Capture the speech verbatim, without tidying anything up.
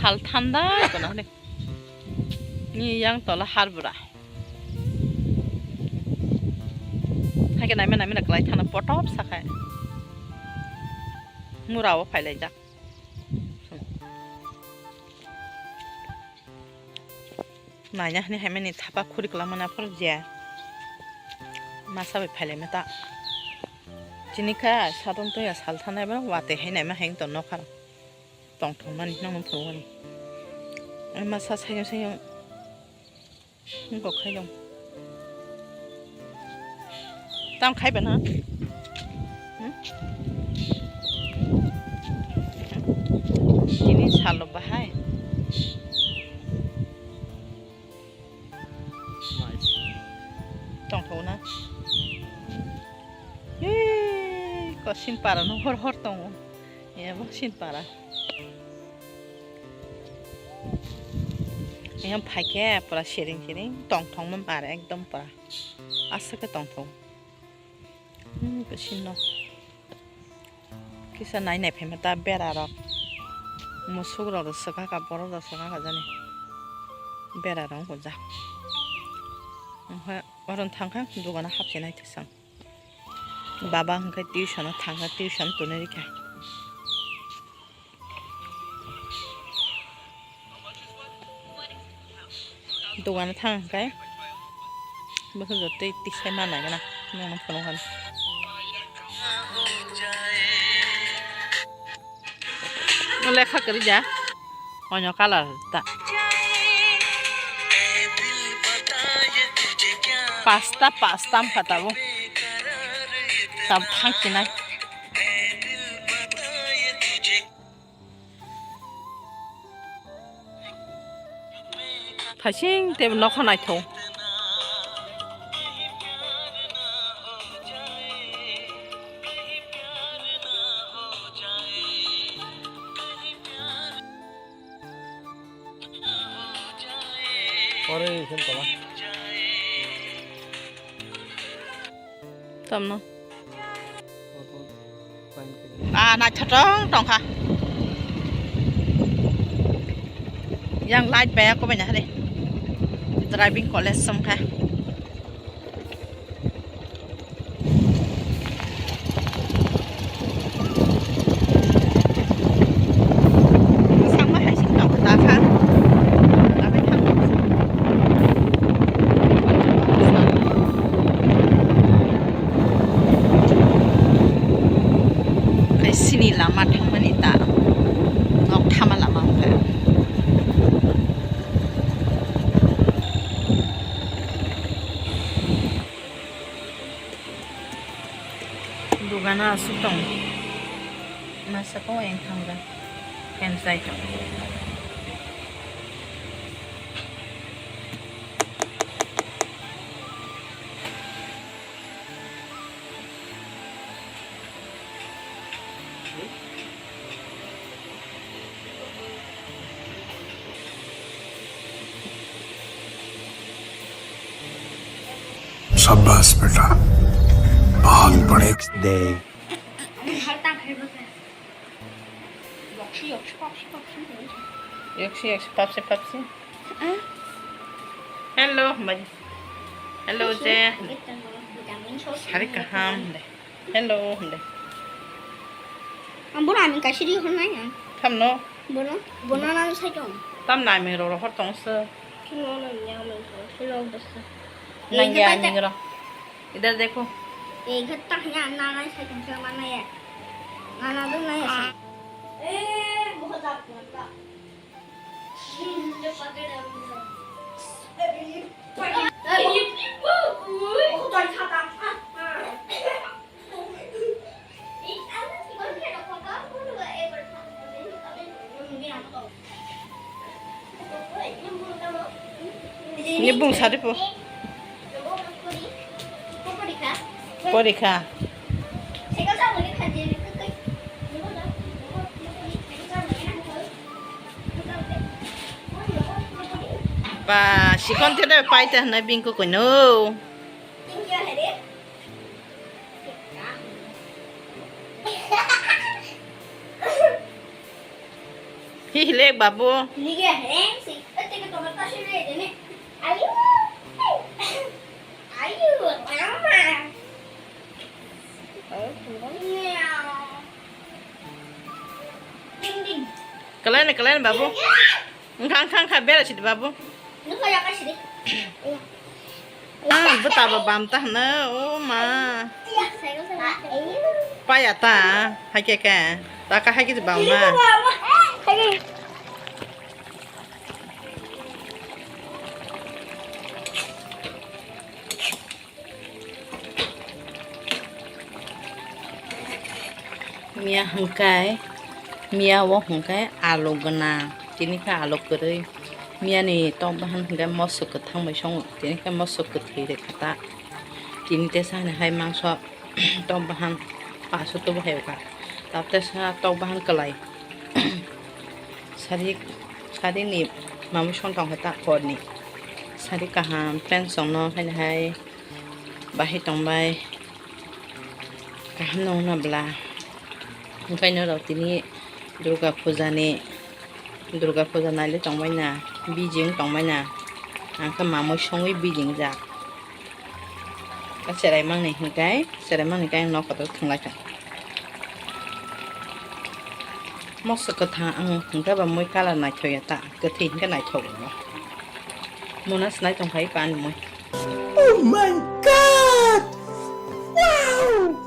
Sal thanda kono hwnwi. Ni yang tola harbura. Haikhe naima naima kwlai thana potop sakhai. Mura o phailaijak. Naina hwnwi haimani thapa khuri kwlangmani aphuru je masa bai phailaima ta. Chini kha sadon toya sal thanai ba watwi hai naima hai wngtong nokha tongthokmani nokno phunukmani. Masa sayung sayung wngkok khailung. Tam khaiba na? Hmm? Ini salo bahai. Tongthok na? Hei, ko Sinpara no hor hor tongo. Ebo Sinpara. Yang phaikhe pura sering sering tongthok no mare ekdom pura. Aswk khe tongthok. Hmm, bisingo kisa nai nai phaima ta bera rok, musuk rok swkha kha, borok rok swkha kha jani bera rok wngkha ja. Omo hai oro thang kha dogano hapsi nai thwsang. Baba hwnkhe tuition o thang kha, tuition tuni rikha. Dogano thang hwnkhe bwsajwk tei tisai ma nai gana nokno phunukgana. O lekha kwrwi ja, oino colour ta. Pasta, pasta wngkha tabuk. Tabuk thang chinai. Thaising tei nokha naithok. Tamno. Ah, naithothok tongkha. Yang light bai ako bai nahari. Driving college songkha. Sangma hai sing tong ta kha. Abai thang. Kai sini lama thangmani ta. Nok thama lama kha. Dogano aswk tong. Masa kok yang thangga. Pen sai tong. शाबाश बेटा, बहुत बढ़िया। Next day. Yaksi, yaksi, papsi, papsi. Hello, hambai. Hello, je. Sari kaham de. Hello, de. Ang bono ani kaisa ri hwnai ang. Thamno? Bono, bono nang sai tong. Tam nai me ro ro hor tong se. Kino nang ya me ro, kino de se. Nang ya ni ro. Idhar dekho. Ei khat ta ya nang nai sai tong se mana ya. Mana do nai ya. Eh, bahut aap. Ni bung sari po. Porikha. Ba, sikon te dai paita hwnwi bini kukui no. Hi hilek babu. Nige heng si. Ete ke tomat ta sile dene. Ayu. Ayu, mama. Kalai ni, kalai ni babu. Engkha, engkha, engkha, bera sidi babu. Nukha ya ka sidi. Ah, bwtaba bam ta hwno, o ma. Paya ta, hai khe khe. Ta ka hai khe bam na. Miya hwnkhe, miya o hwnkhe alu gwnang, tini khe alu kwrwi. Miya ni tok bahan hwnkhe moso kwthang bai songo, tini khe moso kwthwi rwkha ta. Tini tesa ni hai mangso tok bahan paso tubu hai wkha. Tabuk tesa tok bahan kwlai. Sari, sari ni mamui song tong kha ta hor ni. Sari kaham pant song no hai hai. Bahai tongbai, kaham no wngna bwla. Onkhaino rok tini Durga Puja ni, Durga Puja naile tongbai na, bijing tongbai na, ang khe mamui songwi bijing jak. A cherai mangni hinkai, cherai mangni kai ang nok kotor thwnglai kha. Moso kwthang ang hwnkhe ba mui colour naithok ya ta, kwthwi hwnkhe naithok ya. Muna se naithok khai pa ani mui. Oh my God! Wow!